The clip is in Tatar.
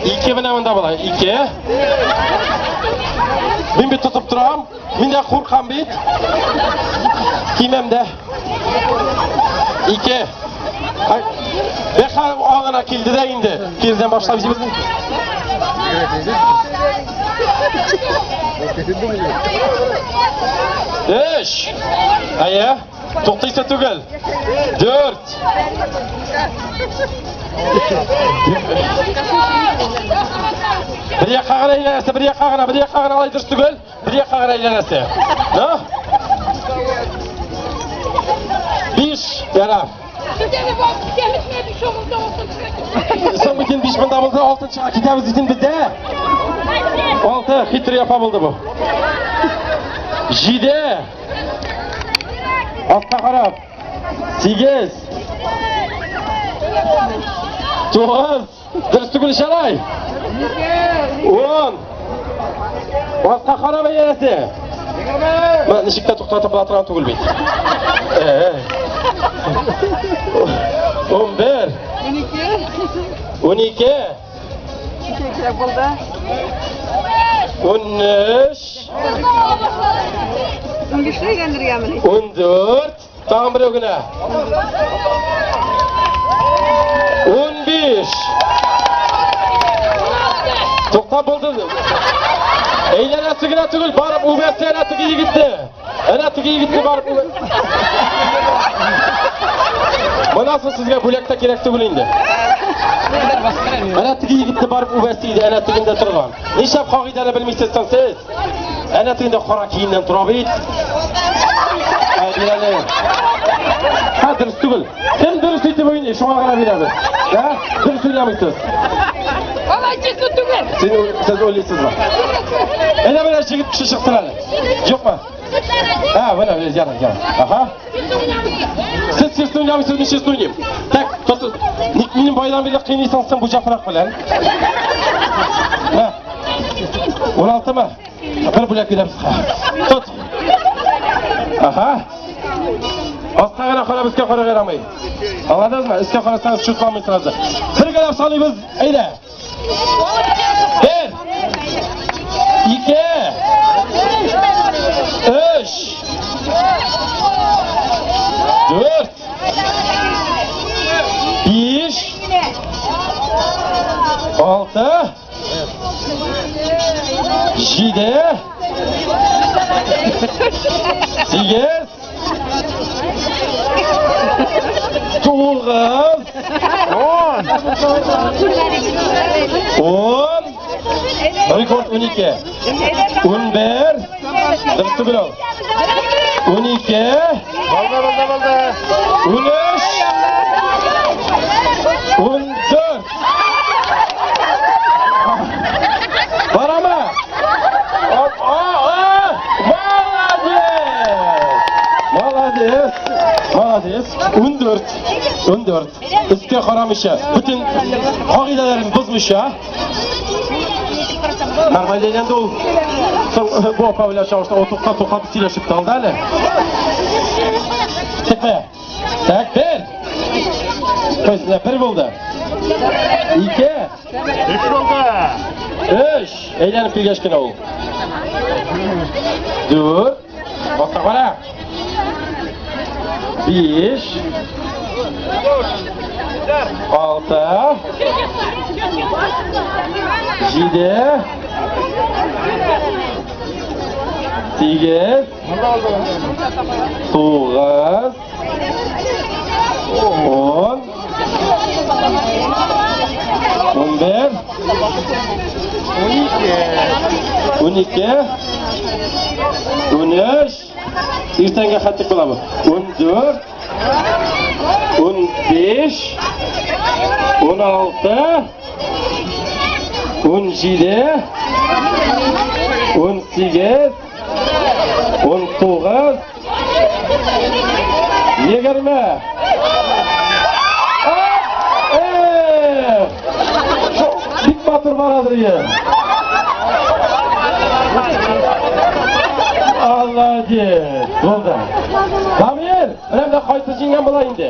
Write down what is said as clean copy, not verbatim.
Ике менә монда була. Ике. Мин бит тотып торам. Мин дә куркам бит. Кимәм дә. Ике. Бәхә аңына килде дә инде. Кирдән башлап җибәрде. Өч. Әйе. Туктыйсы түгел. Дүрт. Бер якка гына әйләнәсе, бер якка гына, бер якка гына алай дөрес түгел. Бер якка гына әйләнәсе. Да? Биш, ярар. Соң бит биш монда булды, алтынчыга китәбез бит бездә. Алты, хитрый апа булды бу. Җиде. Артка карап. Сигез. Тугыз. Дөрес түгел шалай. Ун. Артка карап әйләнәсе. Менә ничек тә туктатып була торган түгел бит. 11. 12. Кирәк булды. 13. 15 әйләндергәнмени? 14. Тагын берәү генә. 15. Туктап булды. Әйләнәсе генә түгел, барып үбәсе әнә теге егетне. Әнә теге егетне барып үбә. Монысы сезгә бүләк тә кирәк түгел инде. Әнә теге егетне барып үбәсе иде, әнә тегендә торган. Нишләп кагыйдәне белмисез соң сез? Әнә тегендә кара киемнән тора бит. Ә, бирәле. Ха, дөрес түгел. Кем дөрес итеп уйный, шуңа гына бирәбез. Ә? Дөрес уйнамыйсыз. Алай честно түгел. Син, сез уйлыйсызмы? Әнә менә җегет кеше чыксын әле. Юкмы? А, менә, ярар, ярар. Аха. Сез честно уйнамыйсыз, мин честно уйныйм. Так, тот, ник минем баядан бирле кыйныйсың син бу җапрак белән? Мә. 16-мы? Бер бүләк бирәбез. Тот. Аха. Астка гына карап, өскә карап ярамый. Аңладыгызмы? Өскә карасагыз чутламый сразу. Бергәләп саныйбыз. Әйдә. Бер. Ике. Өч. Дүрт. Биш. Алты. Җиде. Сигез. Тугыз. Он. 10. Рекорд 12. 11. Дөрес түгел ул. 12. Булды, булды, булды. 13. 14. Барамы? Оп, о, о! Молодец! Молодец! Молодец! 14. 14. Өскә карамыйча, бөтен кагыйдәләрен бозмыйча. Нормаль әйләнде ул. Соң бу апа белән чагышта ул туктап туктап сөйләшеп тә алды әле. Текме? Так, бер. То есть, бер булды. Ике. Өч булды. Өч. Әйләнеп килгәч кенә ул. Дүрт. Баса бара. Биш. Алты. Җиде. Сигез. Тугыз. 10. 11. 12. 12. 13. Иртәнгә хәтлек була бу. 14. 15. 16. 17. 18. 19. 20. Бик матур барадыр ие. Молодец. Булды. Дамир, менә менә кайсы җиңгән була инде?